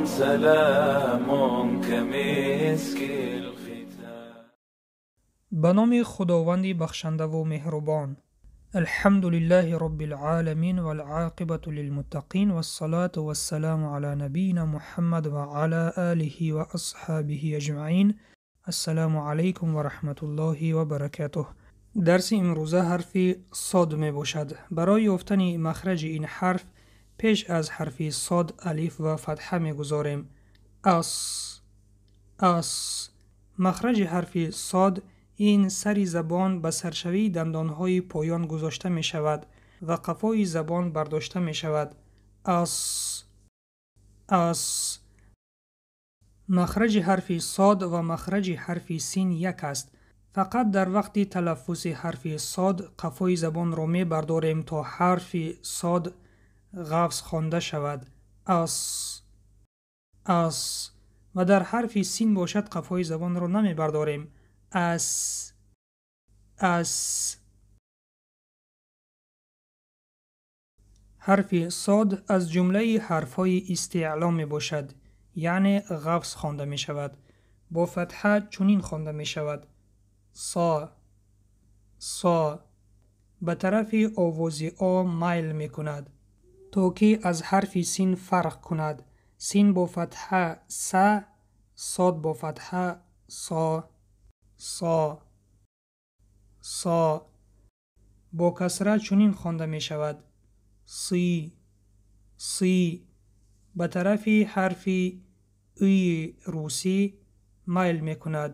سلام كمسك الختام. Ба номи Худованди бахшандаву меҳрубон. Алҳамду лиллаҳи роббил оламин вал оқибату лилмуттақин вассалату вассаламу ала набийина Муҳаммад ва ала олиҳи ва асҳобиҳи аҷмаин. Ассалому алайкум ва раҳматуллоҳи ва баракатуҳ. Дарси имрӯза ҳарфи сод мебошад. Барои ёфтани махраҷи ин ҳарф пеш аз ҳарфи сод алиф ва фатҳа мегузорем. Ас, ас. Махраҷи ҳарфи сод ин сари забон ба саршавии дандонҳои поён гузошта мешавад ва қафои забон бардошта мешавад. Ас, ас. Махраҷи ҳарфи сод ва махраҷи ҳарфи син як аст. Фақат дар вақти талаффузи ҳарфи сод қафои забонро мебардорем то ҳарфи сод ғафз хонда шавад. Ас, ас. Ва дар ҳарфи син бошад қафои забонро намебардорем. Ас, ас. Ҳарфи сод аз ҷумлаи ҳарфҳои истеъло мебошад, яъне ғафз хонда мешавад. Бо фатҳа чунин хонда мешавад: со, со. Ба тарафи овози о майл мекунад, то ки аз ҳарфи син фарқ кунад. Син бо фатҳа са, сод бо фатҳа со, со, со. Бо касра чунин хонда мешавад: си, си. Ба тарафи ҳарфи ии русӣ майл мекунад,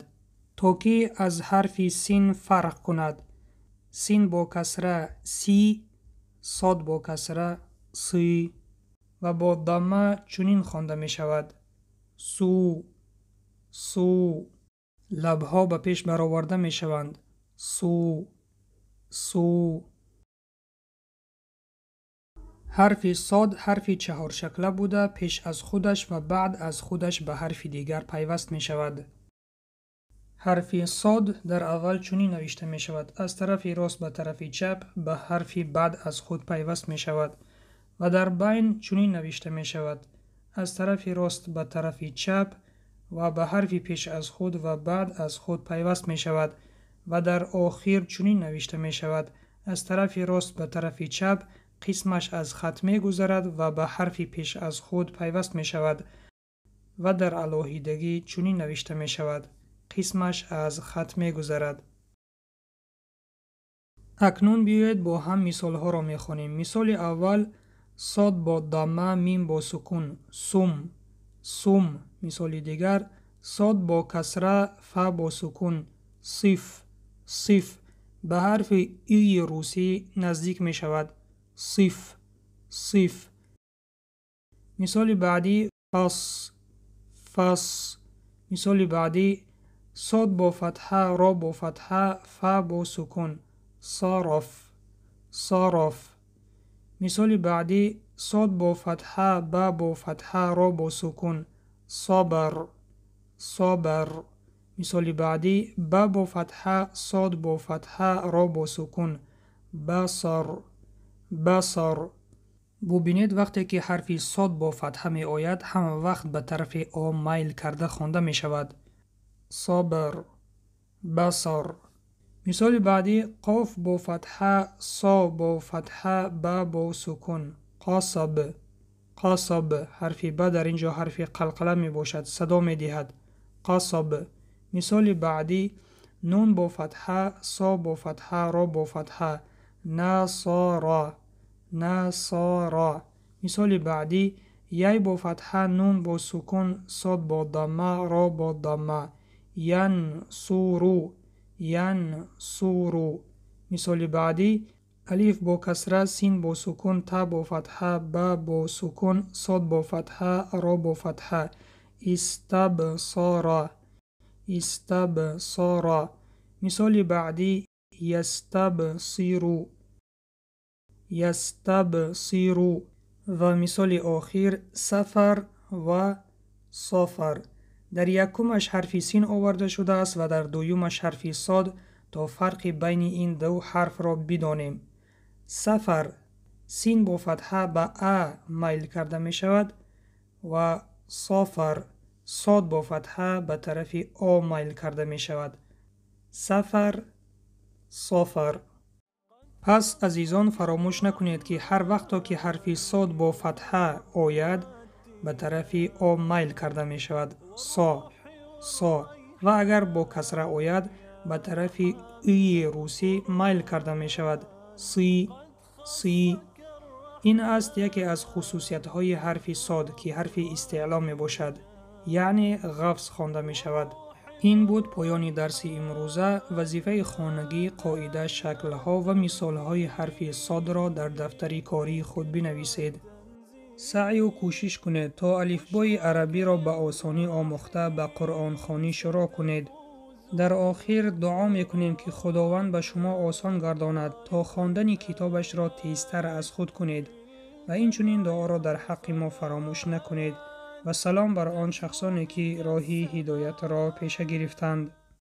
то ки аз ҳарфи син фарқ кунад. Син бо касра си, сод бо касра си. Ва бо дамма чунин хонда мешавад: су, су. Лабҳо ба пеш бароварда мешаванд. Су, су. Ҳарфи сод ҳарфи чаҳоршакла буда, пеш аз худаш ва баъд аз худаш ба ҳарфи дигар пайваст мешавад. Ҳарфи сод дар аввал чунин навишта мешавад: аз тарафи рост ба тарафи чап ба ҳарфи баъд аз худ пайваст мешавад ва дар байн чунин навишта мешавад: аз тарафи рост ба тарафи чап ва ба ҳарфи пеш аз худ ва баъд аз худ пайваст мешавад ва дар охир чунин навишта мешавад: аз тарафи рост ба тарафи чап қисмаш аз хат мегузарад ва ба ҳарфи пеш аз худ пайваст мешавад ва дар алоҳидагӣ чунин навишта мешавад: қисмаш аз хат мегузарад. Акнун биёед бо ҳам мисолҳоро мехонем. Мисоли аввал: сод бо дамма, мим бо сукун, сум, сум. Мисоли дигар: сод бо касра, фа бо сукун, сиф, сиф. Ба ҳарфи ии русӣ наздик мешавад. Сиф, сиф. Мисоли баъдӣ: фас, фас. Мисоли баъдӣ: сод бо фатҳа, ро бо фатҳа, фа бо сукун, сароф, сароф. Мисоли баъдӣ: сод бо фатҳа, ба бо фатҳа, ро бо сукун, собар, собар. Мисоли баъдӣ: ба бо фатҳа, сод бо фатҳа, ро бо сукун, басар, басар. Бубинед, вақте ки ҳарфи сод бо фатҳа меояд, ҳама вақт ба тарафи о майл карда хонда мешавад. Собар, басар. Мисоли баъдӣ: қоф бо фатҳа, со бо фатҳа, ба бо сукун, қосаб, қосаб. Ҳарфи ба дар ин ҷо ҳарфи қалқала мебошад, садо медиҳад. Қосаб. Мисоли баъдӣ: нун бо фатҳа, со бо фатҳа, ро бо фатҳа, насора, насора. Мисоли баъдӣ: яй бо фатҳа, нун бо сукун, сод бо дамма, ро бо дамма, янсуру, янсуру. Мисоли баъдӣ: алиф бо касра, син бо сукун, та бо фатҳа, ба бо сукун, сод бо фатҳа, ро бо фатҳа, истабсора, истабсора. Мисоли баъдӣ: ястабсиру, ястабсиру. Ва мисоли охир: сафар ва софар. Дар якумаш ҳарфи син оварда шудааст ва дар дуюмаш ҳарфи сод, то фарқи байни ин ду ҳарфро бидонем. Сафар син бо фатҳа ба а майл карда мешавад ва Софар. Сод бо фатҳа ба тарафи о майл карда мешавад. Сафар, софар. Пас, азизон, фаромӯш накунед, ки ҳар вақто ки ҳарфи сод бо фатҳа ояд, ба тарафи о майл карда мешавад. Со, со. Ва агар бо касра ояд, ба тарафи ии русӣ майл карда мешавад. Си, си. Ин аст яке аз хусусиятҳои ҳарфи сод, ки ҳарфи истеъло мебошад, яъне ғафз хонда мешавад. Ин буд поёни дарси имрӯза. Вазифаи хонагӣ: қоида, шаклҳо ва мисолҳои ҳарфи содро дар дафтари кории худ бинависед. Саъю кӯшиш кунед, то алифбои арабиро ба осонӣ омӯхта, ба қуръонхонӣ шурӯъ кунед. Дар охир дуо мекунем, ки Худованд ба шумо осон гардонад, то хондани китобашро тезтар аз худ кунед, ва инчунин дуоро дар ҳаққи мо фаромӯш накунед. Ва салом бар он шахсоне, ки роҳи ҳидоятро пеша гирифтанд.